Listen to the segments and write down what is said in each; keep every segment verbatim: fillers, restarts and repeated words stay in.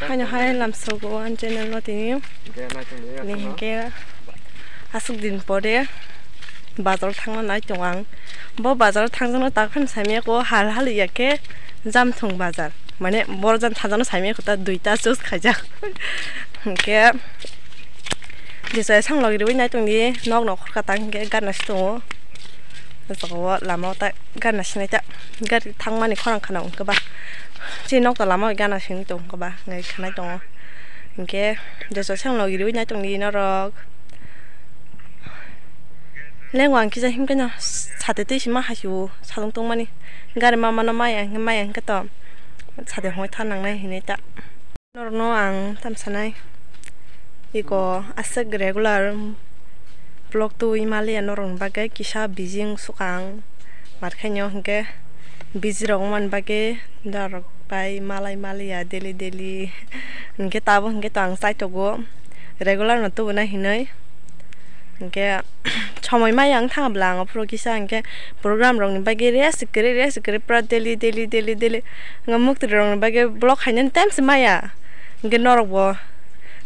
Haino hai lamsogo ang channel no tini. Ni hingke aswk din pore bazar thangna nai tongo ang. Bo bazar thangjakno tak phano saimaya ko hal hal ya khe Jamthung bazar. Mane boro jang thangjakno saimaya ko ta duita choose khaijak. Hingke jesa sang logi rwi nai tongdi nok nok khorka tang hingke gana si tongo. Jagao lama o ta gana sinai ta gari thangmani khorang khana wngkha ba. Chini nok to lama o gana sini tongkha ba, ngai khanai tongo. Hingke jeso seng logi rwi nai tongdi norok. Lengwang kisa himkhe no sate twi sima hasiwo salong tongmani. Gari ma mano maya hingke maya hingke to sate hongoi tha nangnai hinui ta. Norokno ang tamo sanai, iko aswk regular vlog tubui maliya norokni bagwi kisa busy wngsukha ang, mar khaino hinkhe busy rok wngmani bagwi norok bai malai maliya daily daily, hinkhe tabuk hinkhe to ang chaitogo regular no tubunai hinui. Hinkhe somoi maya wng thangabla ang aphuru kisa hinkhe program rokni bagwi rest kwrwi rest kwrwi pura daily daily daily daily wngkha muktwi rokni bagwi vlog khainani time se maya. Hinkhe norokbo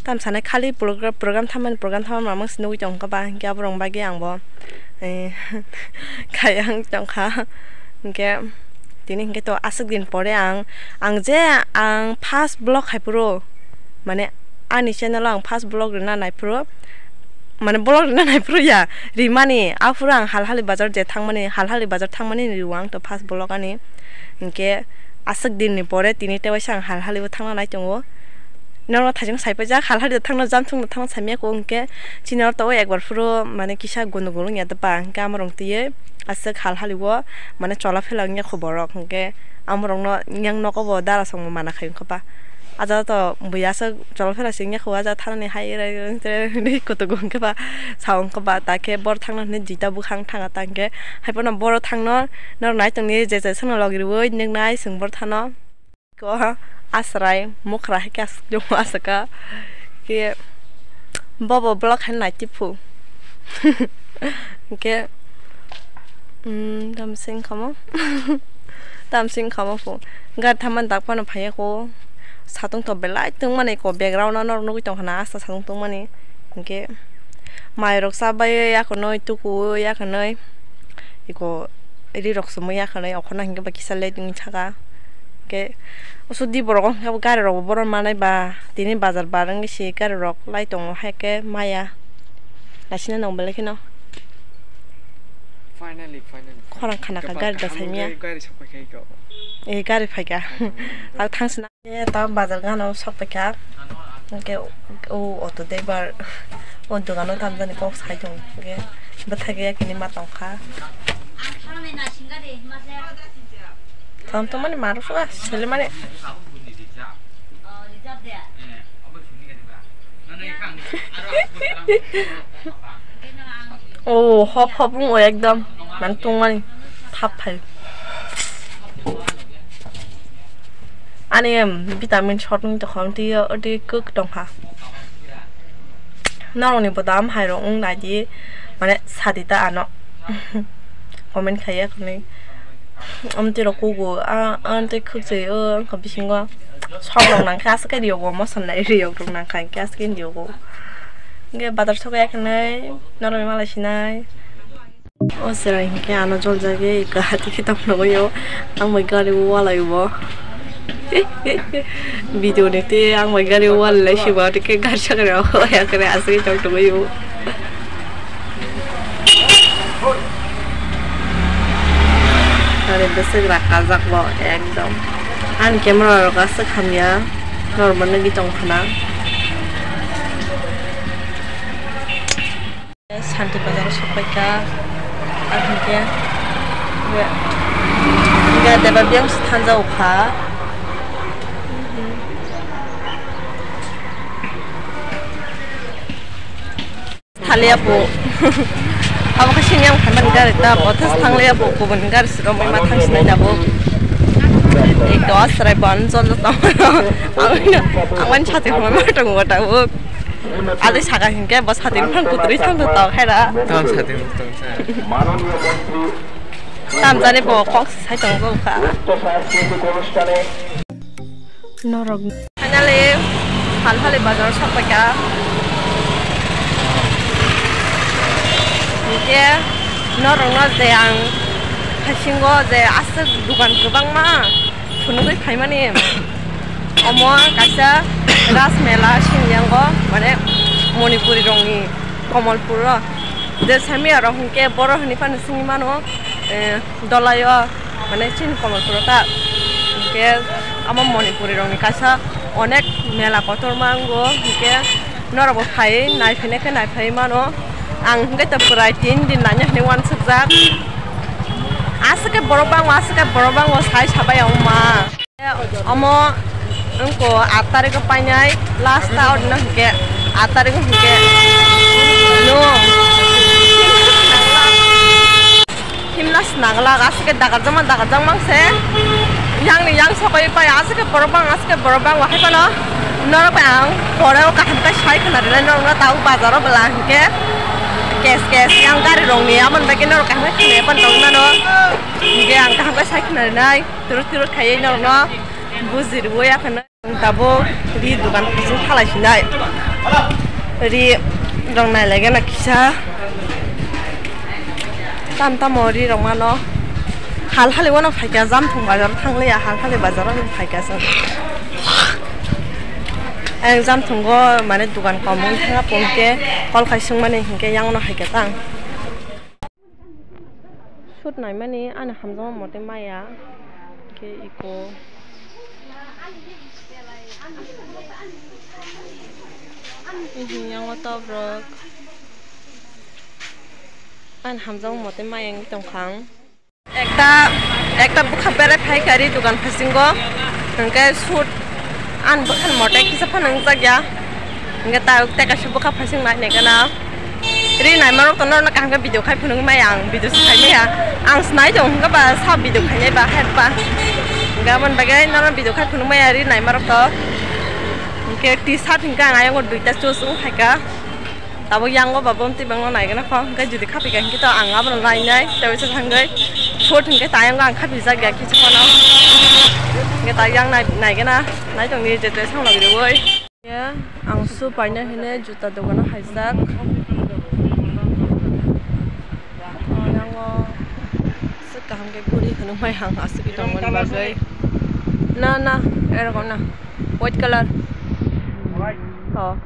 tamo sanai khali progra-, program thammani program thammani mamang se nugui tongkha ba hinkhe aborokni bagwi angbo, eh, khai ang tongkha. Hinkhe tini hinkhe to aswk din pore ang, ang je ang first vlog khai phuru, mane ani channel o ang first vlog rina nai phuru, mane vlog rina nai phuru ya, rimani, aphuru ang Halhali bazar je thangmani, Halhali bazar thangmani riwo ang to first vlog ani. Hinkhe aswk din ni pore tini tewaisa ang Halhali o thangna nai tongo. Norok thaising sai paijak, Halhali o thangna, Jamthung no thangna saimaya ko hinkhe chini oro to ekbar phuru mane kisa gondogol wngya da ba, hinkhe amorok twiwi aswk Halhali o mane chola phela wngya kho borok, hinkhe amorokno yang nogo bo dara songmo mana khai wngkha ba. Aja to buya aswk chol phela se wngya kho, aja thanani hai rai rai rai hinwi kutugo wngkha ba, sa wngkha ba, ta khe bor thangna hinwi jita bukhang thanga ta hinkhe hai phano boro thangno norok nai tongni je je songno logi rwui nuknai chwng bor thano. Ko asrai mokra hai khe aswk aswk khe bobo vlog hai nai tiphu. Hinkhe, mm, tamsing khamo. Tamsing khamo pho. Gari thaman dak phano phaiya ko. Satung to belai tungmani ko background o norok nugui tongkha na asta satung tungmani. Hinkhe mai rok chabai yakhwnwi tukuwi yakhwnwi. Iko ri rok chumui yakhwnwi okhorna hinkhe ba kisa late wngwi thaka. Hinkhe usudi borok o hinkhe gari rok bo boron manai ba tini bazar bar wngwi si gari rok lai tongo hai khe maya. Naisina nang belai kheno. Finally, finally. Khorang khana kha gari da saimya. Gari sok paikha iko. Eh, gari phaikha. Ang thangsina. Eh, ta bazar gana o sok paikha. Hinkhe o auto driver o dogano tamjani kok sai tong. Hinkhe bwthai gaya kini ma tongkha. Tong tongmani maro suka selemani. Oh, hop hop wng o ekdom. Man tongmani thap phai. Ani em vitamin shot wng tokha, wng twi o, twi kwk tongkha. Norokni bodam hai rok wng nai di, mane sadi ta ano. Comment khaiya khwnwi. Amtwi rok kugo, a, amtwi khwkchwi, o, wngkha bisingo. Sok rok nangkha, aswk khe riyogo, moson nai riyok rok nangkha, hinkhe aswk khe riyogo. Hinkhe bazar sokya khwnwi, norok malai sinai. O chwrai hinkhe ano joljagwi, eka hati khe tamo nugwi o, ang bai gari o walai bo. Video ni twi ang bai gari o walai lai si bo, tei khe gari sakni rok waya kwrwi aswk tong tongwi o. Ani bwswk rakajak bo ekdom. Ani camera rok aswk hamya, norok bo nugwi tong khana. Santi bazar o sokpaikha, ar hinkhe, hinkhe deba biyang se thanjao kha. Thaliya po. Abo khe sini ang phaimani gari ta, bo thas thangliya po, kubun gari se romwi ma thang sinai na bo. Ek do asrai ban jol jol tong. Ang, ang mani sati hwnwi ma tongo ta bo. Adai saka hinkhe bo sati phang kutrwi thang tong khe da. Tam sati tong sa. Tam jani bo kok sai tong kha. Norok. Hali, Halhali bazar sokpaikha. Hinkhe norokno je ang haisingo je aswk dukan kwbangma phunugwi phaimani. Omo kaisa Ras Mela siniyango, mane Manipuri rokni Kamalpuro. Je samiya rok hinkhe boro hinwi phano sini mano, eh, Dolaio, mane chini Kamalpuro ta. Hinkhe amo Manipuri rokni kaisa onek mela kotorma wngo, hinkhe norokbo phaiwi naiphai khe naiphai mano. Ang hinkhe to pwrai tin din nanya hinwi uansukjak. Aswk khe borok bango, aswk khe borok bango sai sabai wngma. Omo wngkha aat tarikh o painai last ta, odino hinkhe aat tarikh o hinkhe no himla swnam glak, aswk khe dagarjakma dagarjakma se yangni yang sokoi pai, aswk khe borok bang, aswk khe borok bang, wahai phano norok bai ang pore o kaham khe sai khna rinai norokno tabuk bazar o bwla hinkhe kes kes yang gari rokni, aboni bagwi norok kaham khe khna ya phano tongwi mano. Hinkhe ang kaham khe sai khna rinai, turut turut khaiwi norokno buji rwui ya phano. Ang tabuk ri dukan kuchung khalai sinai. Ri rok nai lai gana kisa. Tam tamo ri rok mano. Halhali wano phaikha, Jamthung bazar thang liya, Halhali bazar wano phaikha chwng. Ang Jamthungo mane dukan kom wng thang, apong khe kol khai swngmani hinkhe yang no haikha tang. Shoot naimani ani hamjakma mote maya, khe iko. Hiyango tobrok ani hamjakma mote maya wngwi tongkha ang. Ekta, ekta bwkha berai phaikha ri dukan phasingo, hinkhe shoot ani bwkhani mote kisa phano wngjakya. Hinkhe ta, tei kaisa bwkha phaising nai nai gana. Ri naima rok to norokno kaham khe video khai phunuk maya ang, video se khai maya. Ang se nai tongo hinkhe ba sa video khainai ba hai ba. Hinkhe aboni bagwi norokno video khai phunuk maya ri naima rok to. Hinkhe T-shirt hinkhe ang ayongo duita choose wng phaikha. Tabuk yango ba bomtwi bangno naigwna kho, hinkhe jodi khapikha hinkhe to ang abono lainai, tei waisa thangwi shoot hinkhe ta yango ang khapijak ya kichu phano. Hinkhe ta yang nai-, naigwna, naitongni je tei samno riui. Ya, ang shoe paina hinwi juta dogano haijak. Yango swk kaham khe guri hinwi mai ang aswk tongmani bagwi. Na, na, erokom na. White color. Oh.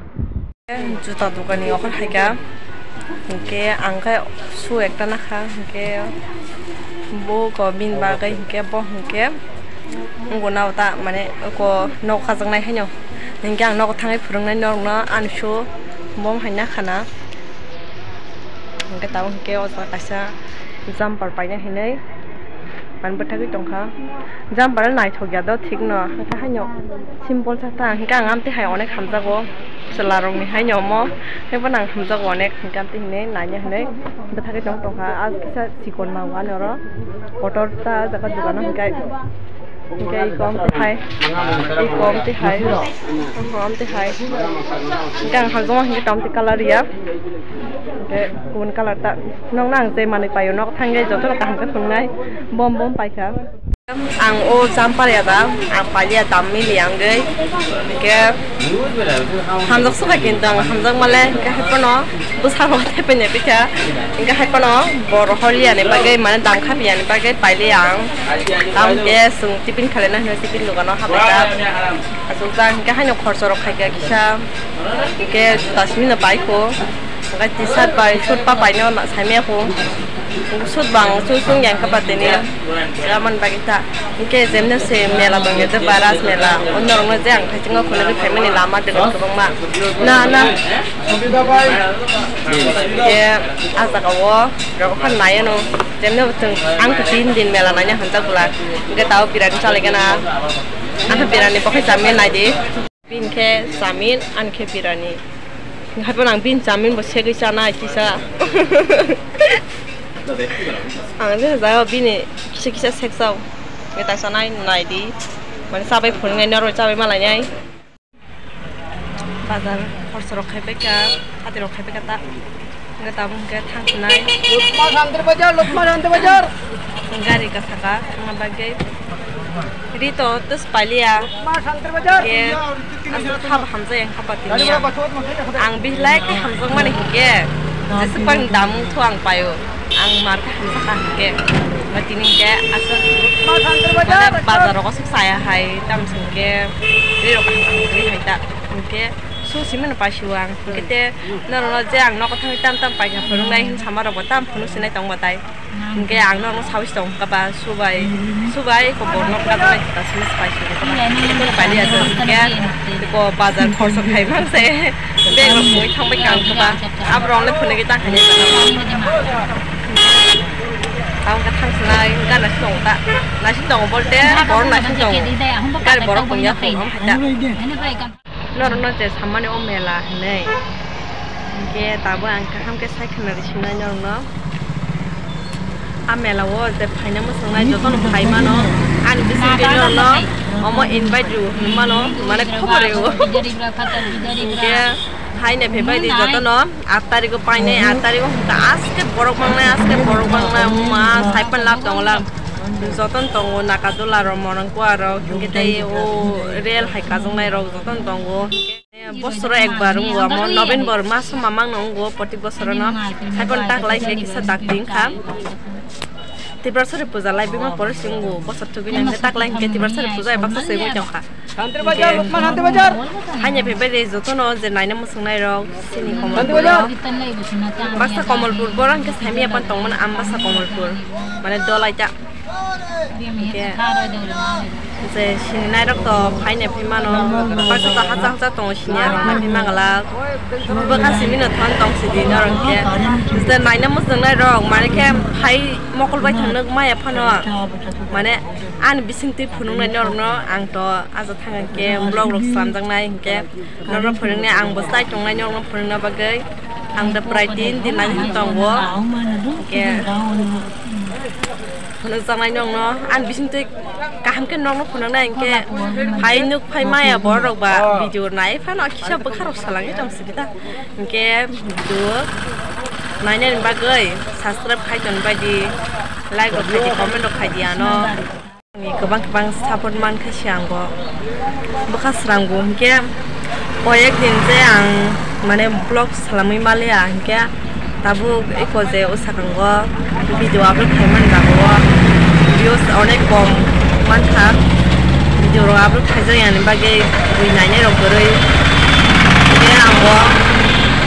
Juta dogani okhor haikha. Hinkhe ang khe shoe ekta nakha, hinkhe bo ko bini bagwi hinkhe bo hinkhe wngkha nao ta, mane oko nok khajak nai haino. Hinkhe ang nogo thangwi phwrwng nai norok no ani shoe bo hai nakha na. Hinkhe tabuk hinkhe o jaga kaisa jumper paina hinwi ani bwthagwi tongkha. Jumper naithok ya do thik no, haino simple sa ta, hinkhe ang amtwi hai onek hamjago, chwla rok ni haino omo, tei bono ang hamjago onek, hinkhe amtwi hinwi naina hinwi bwthagwi tong tongkha. Ah kisa chikon ma wani oro kotor ta jaga dogano hinkhe. Hinkhe eko amtwi hai, eko amtwi hai, oho amtwi hai. Hinkhe ang hamjakma hinkhe tamtwi colour ya. Hinkhe kubun colour ta. Nokno ang je manwi paio, nok thangwi jotono kaham khe phunuknai. Bom bom paikha. Ang o jumper ya da, ang pailiya dam miliya wngwi. Hinkhe hamjak sukha kintu ang hamjakmale, hinkhe haiphano bwskango thepui naipikha. Hinkhe haiphano bor holiya ni bagwi, mane dam khapiyani bagwi pailiya ang. Tamo khe chwng tiffin khalaina hinwi tiffin dogano habaikha. Achukjak hinkhe haino khorchorok khaikha kisa. Hinkhe juta simi no paikho. Hinkhe T-shirt bai suit pa paino na saimaya kho. Suit bang suit chwng yang kha pateni. Aboni bagwi ta. Hinkhe jemno se mela tongya je Baras mela. Onorokno je ang thaichungo khulugwi phaimani lama dwkan kwbangma. Na, na. Hinkhe ah jaga o rok phan nai ano. Jemno chwng ang tin din mela naina hamjak bwla. Hinkhe tao birani chalaigana. Ang birani bo khe chamya naidi. Bini khe chamin, ani khe birani. Haiphano ang bini chamin bo segwi chanai kisa. Ang je jagao bini kisa kisa seksao. Nge ta chanai naidi. Mane chabai phunuknai noroi chabai malainai. Bazar khorsorok khaibaikha, hatirok khaibaikha ta. Nge tabuk hwnkhe thangsinai. Lutma Shantir Bazar, Lutma Shantir Bazar. Gari kasaka, wngma bagwi. Rito tus palia. Ke aswk khabo hamjak yang khapa tini ang. Ang bihlai khe hamjakmani hinkhe jeswk bang damung thu ang paio. Ang mar khe hamjakha hinkhe. Ba tini hinkhe aswk mane bazar rogo aswk chaya hai tam singkhe rirok kaham kaham kwrwi hai ta hinkhe su simano paisio ang hinkhe te norokno je ang nogo thangwi tam tam paikha phunuknai hin sama rokbo tam phunuk sinai tongbatai. Hingke ang norokno sawi se tong kha ba, subai, subai ko borno kha bai ta simi pai se ko ba. Ko bai ya hingke ko bazar khorsa khai mang se bag rok mui thang bai kang kha ba. Abo rok le phunui ta khai ta. Tang ka thang sinai gana si tong ta. Na si tong bolte bor na si tong. Gari borok tong ya tong am hai ta. Norokno je sammani o mela hinwi. Hinkhe tabuk ang kaham khe sai khwna rw sinai norokno. A mela o je phaina mwswngnai jotono phai mano. Ani bisingtwi norokno omo invite rw hinwi mano, mane khobor rw. Hinkhe hai nai phaibai di jotono aat tarikgo painai, aat tarikgo hwnkha aske borok mangnai, aske borok mangnai, wngma sai pan lab tongo lab. Jotono tongo Nakadula rok, Morangkua rok, hinkhe tei o rel hai kajaknai rok jotono tongo. Bosoro ekbar wngo, amo November maso mamang no wngo, poti bosoro no. Haikon taklai khe kisa dakti wngkha. Tiprasari puja lai bima pore si wngo, bosor thugui nang taklai khe Tiprasari puja baksa se wngwi tongkha. Haini phai bai jotono je naina muchungnai rok, sini Komolpur rok. Baksa Komolpur borok hwnkhe saimaya pan tongmani, ang baksa Komolpur. Mane dolai ta. Hingke je sininairok to phaine phaimano, baksa to hacha hacha tongo siniyarok nai phai mangala. Bwkha simino thon tong sidi norok hingke je naina muchungnairok mane khe phai mokol bai thang nuk maya phano mane ani bisingtwi phunuknai norokno ang to aja thang hingke vlog rok slamjaknai hingke. Norokno phwrwngni ang bo chai tongnai norokno phwrwngna bagwi. Ang da prai tin din ani tongo. Hingke phunukjaknai norokno ani bisingtwi kaham khe norokno phunuknai hingke phai nuk phai maya borok ba video nai phano kisa bwkha rok salangwi tong sidi ta. Hingke video nainani bagwi subscribe khai tong bai di, like rok khai di, comment rok khai di ano. Ani kwbang kwbang support mankha se ang bo bwkha srango, hinkhe koyek din je ang mane vlog salamwi maliya, hinkhe tabuk eko je o sakango video upload khaimani jaga o views onek kom mankha, video rok upload khaijak yani bagwi bui nainai rok kwrwi, hinkhe ang bo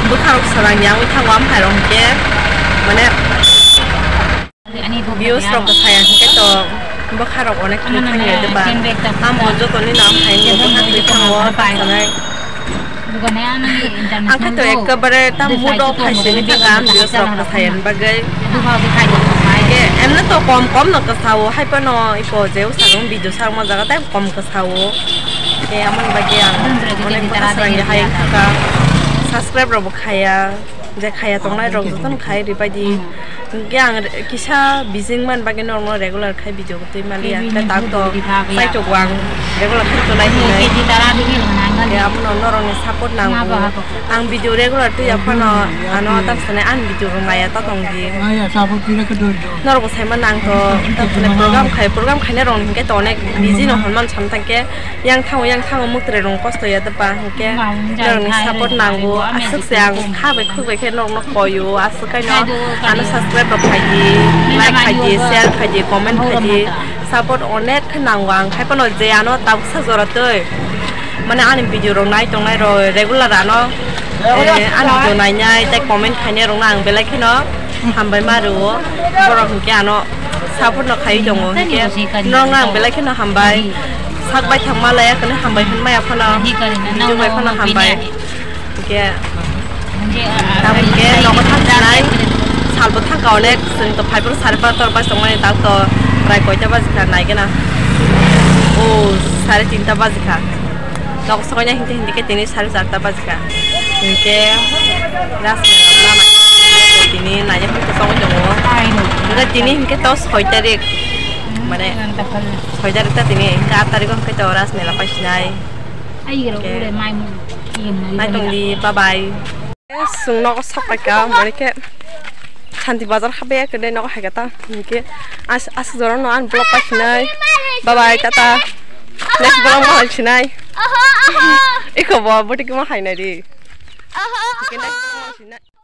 bwkha rok srang ya wngwi thango, amhai rok hinkhe mane. Views rok saya hingke to bwkha rok onek thang thang ya de ba. Amo joto ni nam hai ni bwkha twi thango, thangnai. Ang khe to ekkebare ta mood off hai se ni thaga, views rok saya ni bagwi. Ke emne to kom kom no kwsao, hai phano ipo je usang video sarma jaga tai kom kwsao. Ke amon bagwi ang onek bwkha sarang ya hai kha. Subscribe rok bo khaya. Je khaya tongnai rok jotono khai ribai di. Hingke ang re-, kisa bijing man bagwi norokno regular khai video twi maliya. Hingke tak to chaitok ang regular khai tongnai hinwi. Hingke abono norokni support nango. Ang video regular twi ya phano ano tam sanai ang video rok naiya ta tong di. Norok bo sai man ang to tam sanai program khai, program khainai rok hingke to onek busy no hwnman sam thangke. Yang thango, yang thango, mwtre rong kosto ya de ba, hingke norokni support nango, aswk se ang kha bai khuk bai khe norokno koyo, aswk kaino ano subscribe rok khai di, like khai di, share khai di, comment khai di, support onek khe nango ang, hai phano je ano tabuksa jora twi, mane ani video rok nai tongnai rok regular ano, eh, ani video nainai tei comment khainai rokno ang belai kheno hambai ma rwo, borok hingke ano. Support no khai tongo, hingke norokno ang belai kheno hambai. Sak bai thangma laya kheno hambai hwnmaya phano, video bai phano hambai. Hingke tamo hingke nogo thang sinai, salbo thangka onek, chwng to phaiphuru sari pator bai tongmani, tak to prai koita baji kha naigena. O sari tinta baji kha. Nok sokoi na hingke hingke tini sari charta baji kha. Hingke ras mela lama tini naina phano songwi tongo. Hingke tini hingke to soi tarik. Mane soi tarik ta tini hingke aat tarik hingke to ras mela paisinai. Hingke nai tongdi, bye bye. Chwng nogo sok paikha, mane khe Santi bazar habaya kede nogo haikata. Hingke as, as jora no an vlog pasinai. Bye bye, tata. Next vlog mo sinai. Oho, oho. Iko bo boti kima hainai di. Oho, oho. Hingke next vlog mo sinai.